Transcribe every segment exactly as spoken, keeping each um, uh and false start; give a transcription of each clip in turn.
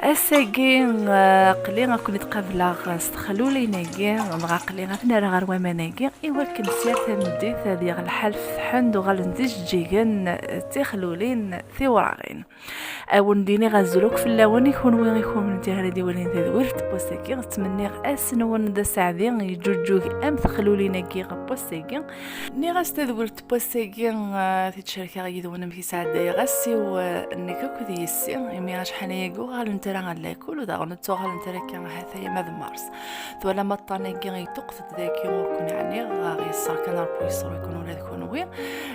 Ass-agi, eh, aql-i ad ken-id-qableɣ s texlulin-agi, neɣ aql-i ad ten-rreɣ ɣer waman-agi, i wakken s yal tameddit ad yaɣ lḥal fetḥen-d, uɣalen d ijeǧǧigen, d tixlulin tiwraɣin. A wen-d-iniɣ azul akk fell-awen, i kunwi i kumen-nti ara d-iwalin tadwilt n wass-agi, ttmenniɣ ass-nwen d aseɛdi, yeǧǧuǧǧug am texlulin-agi ɣef wass-agi. Nniɣ-as tadwilt n wass-agi, eh, ad t-id-cerkeɣ yid-wen amek i sɛeddayeɣ ass-iw, eh, nekk akked yessi, imi acḥal ayagi ur uɣalent ara ɣer lakul, u daɣen ur ttuɣalent ara akka, ha-t-aya ma d mars. Twalam aṭṭan-agi yeṭṭuqet-d dagi, ur ken-ɛniɣ, ɣer yeṣṣer kan Ṛebbi, yeṣṣer-iken ula d kunwi.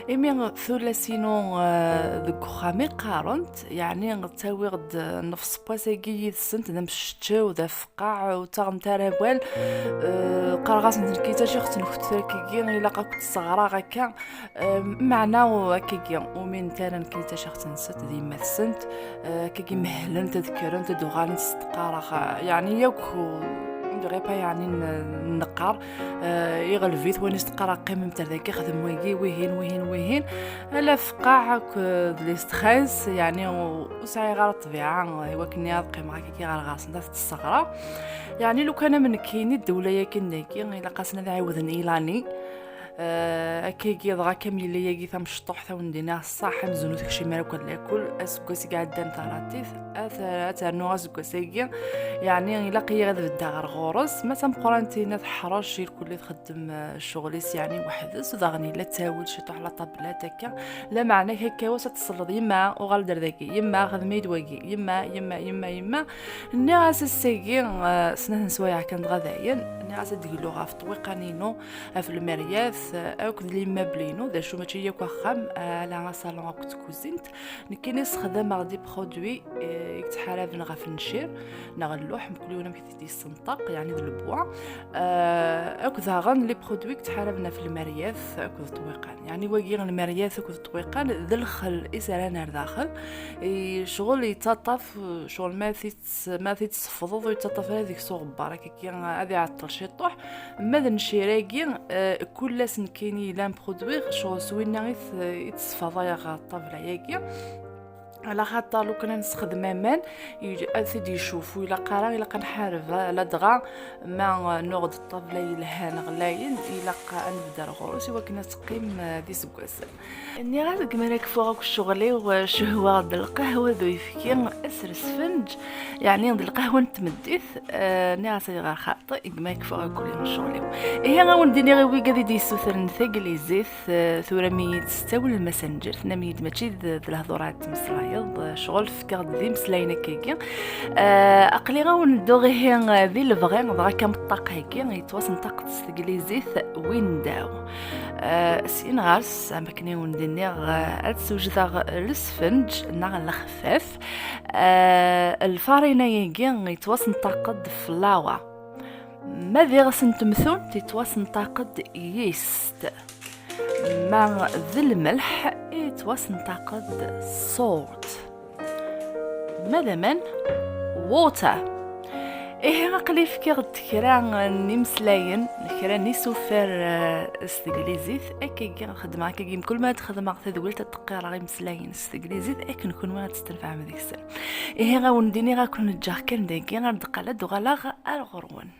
Imi tullas-inu, eh, deg uxxam i qqarent, yeɛni ttawiɣ-d nnefṣ n wass-agi yid-sent, d amceččew, d afeqqaɛ, ur ttaɣent ara awal. Eh, qqareɣ-asent, nekkini d taciɣt-nkent, tirk-agi ilaq akk tesseɣraɣ akka. Eh, meɛna akkagi, ur minent ara nekkini d taciɣt-nsent, d yemma-tsent. Eh, akkagi mehlent ad kkrent, ad uɣalent s teqqareɣ, eh, yeɛni yakk, ur, ur dirait pas yeɛni n-, neqqar, eh, iɣleb-it wani s teqqareɣ qqimemt ar dagi, xdem wagi, wihin, wihin, wihin. Ala afeqqaɛ akked les stress, yeɛni ur, ur sɛiɣ ara ṭṭbiɛa i wakken ad qqimeɣ akkagi ɣer ɣer-sent, ad t-sseɣreɣ. Yeɛni lukan am nekkini ddewla-yagi n dagi, ilaq-asen ad ɛiwden i lani. Eh, akkagi dɣa kam yella yagi tamecṭuḥt, a wen-d-iniɣ ṣṣaḥ amzun ur tekcim ara akk lakul, aseggas i iɛeddan taratit, ad, ad ternu aseggas-agi, yeɛni ilaq-iyi ad beddeɣ ɣer ɣur-s, ma d tameqqrant-ina teḥṛec, irkelli txeddem, eh, ccɣel-is yeɛni weḥd-s, u daɣen yella ttawil ciṭuḥ la tablat akka, lameɛna akka wass ad tesleḍ, yemma, uɣal-d ar dagi, yemma, xdem-iyi-d wagi, yemma, yemma, yemma, yemma. Nniɣ-as ass-agi, eh, snat n swayeɛ kan dɣa dayen, nniɣ-as ad d-gluɣ ɣef ṭṭwiqan-inu, ɣef lmeryat, eh, akked l'immeuble-inu, d acu mačči yakk axxam, eh, ala asalon akked tkuzint. Nekkini ssexdameɣ des produits, eh, i yettḥaraben ɣef ncir, neɣ lluḥ, mkul yiwen amek i t-id-yessenṭaq, yeɛni d lebwa. Eh, akked daɣen les produits i yettḥaraben ɣef lmeryat akked ṭṭwiqan. Yeɛni wagi lmeryat akked ṭṭwiqan d lxel i s-rran ar daxel. I ccɣel yettaṭṭaf, ccɣel ma t-id-, ma t-id-tsefḍeḍ ur yettaṭṭaf ara deg-s uɣebbar, akkagi ad iɛeṭṭel ciṭuḥ. Ma d ncir-agi, eh, kul ass nekkini yella produit, ccɣel s winna i t-, i t-sfeḍayeɣ ɣer ṭṭabla-yagi. Ala xaṭer lukan ad nessexdem aman, ad t-id-icuf, ur ilaq ara, ilaq ad nḥareb, ladɣa ma nuɣ-d ṭṭabla yelhan ɣlayen, ilaq ad nebder ɣur-s i wakken ad teqqim, eh, d iseggasen. Nniɣ-as deg mi ara kfuɣ akk ccɣel-iw, eh, cehwaɣ-d lqahwa d uyefki, ass n lesfenǧ, yeɛni d lqahwa n tmeddit, eh, nniɣ-as ayɣer xaṭi, deg mi ara kfuɣ akk ccɣel-iw. Ihi a wen-d-iniɣ i wigad i d-yessutren taglizit, eh, turam-iyi-d s ttawil n Messenger, tennam-iyi-d mačči d, d lehdur ara d-temmeslayeḍ, eh, ccɣel fkiɣ-d d imeslayen akkagi. Eh, aql-i a wen-dduɣ ihi, eh, di lebɣi, dɣa akka am ṭṭaq-agi, yettwasenṭaq s teglizit window. Eh, syin ɣer-s, am akken i wen-d-nniɣ, eh, ad sewjdeɣ lesfenǧ neɣ lexfaf. Eh, lfarina-agi yettwasenṭaq-d flour. Ma d iɣes n temtunt, yettwasenṭaq-d yeast. Ma d lmelḥ, yettwasenṭaq-d salt. Ma d aman, water. Ihi aql-i fkiɣ-d kra n yimeslayen, kra n isufar, eh, s teglizit, akkagi xedmeɣ, akkagi mkul ma ad xedmeɣ tadwilt ad d-qqareɣ imeslayen s teglizit akken kunwi ad testenfɛem deg-sen. Ihi a wen-d-iniɣ ad ken-ǧǧeɣ kan dagi, ar deqqal ad d-uɣaleɣ ar ɣur-wen.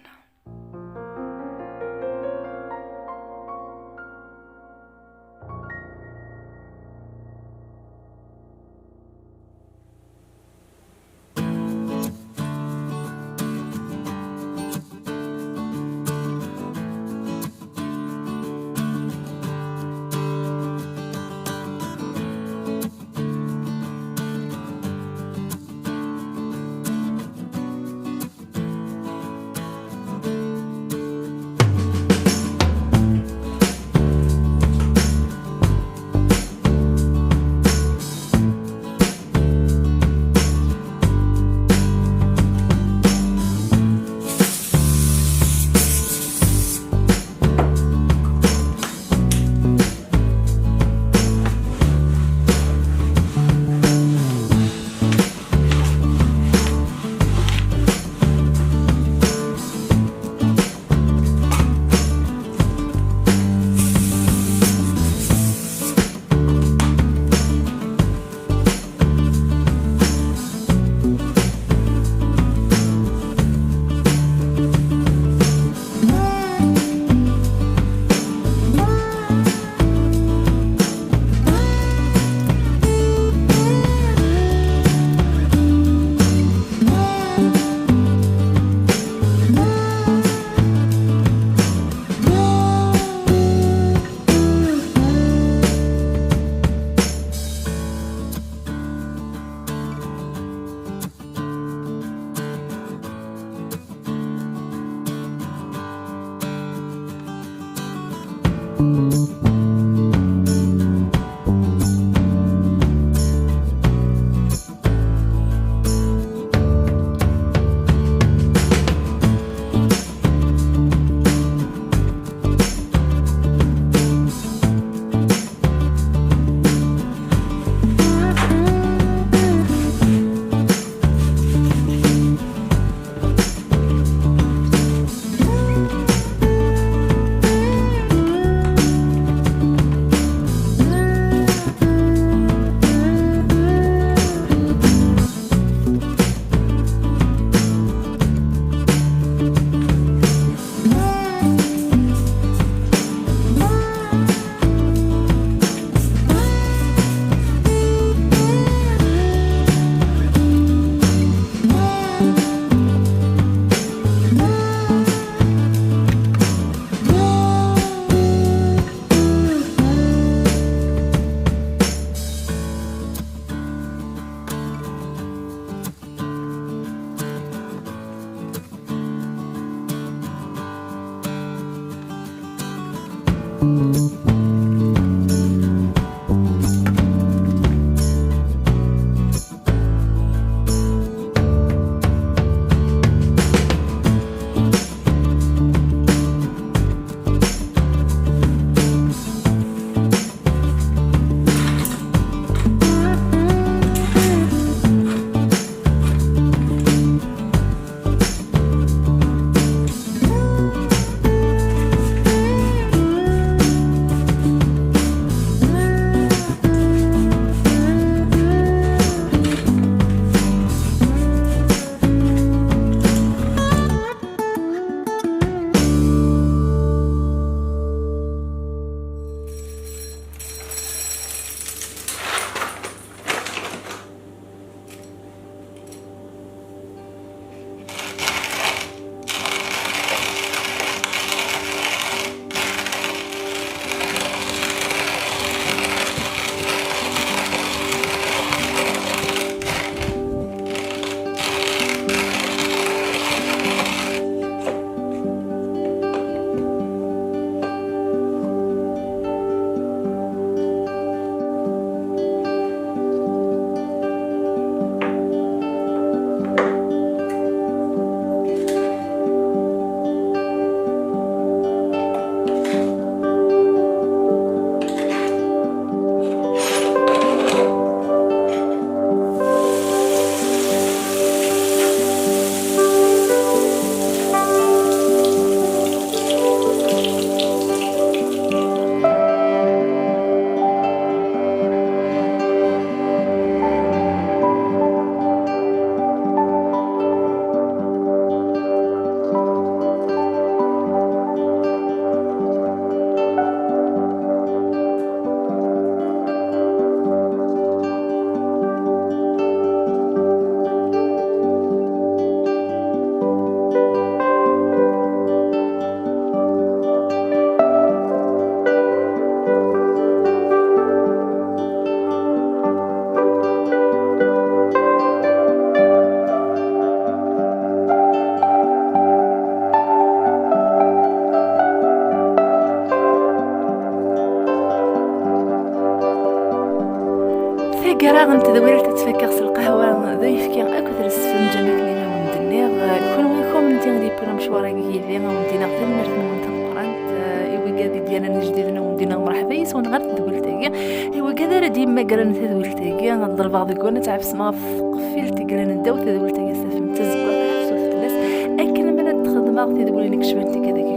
Taggara n tedwilt ad tfakkeɣ s lqahwa d ayefki akked lesfenǧ, am akken i awen-d-nniɣ. Kenwi kunemti i d-yewwin amecwar-agi yid-i, a wen-d-iniɣ tanemmirt-nwen tameqqrant. I wigad i d-yerran ijdiden, a wen-d-iniɣ mreḥba yes-wen ɣer tedwilt-agi. I wigad ara d-yemmagren tadwilt-agi, ad ḍelbeɣ deg-wen ad tɛefsem ɣef tqeffilt i yellan ddaw tadwilt-agi, ad tafem d tazewwaɣt tafsut fell-as, akken ma ad d-xedmeɣ tidwilin i yecban tikad-agi.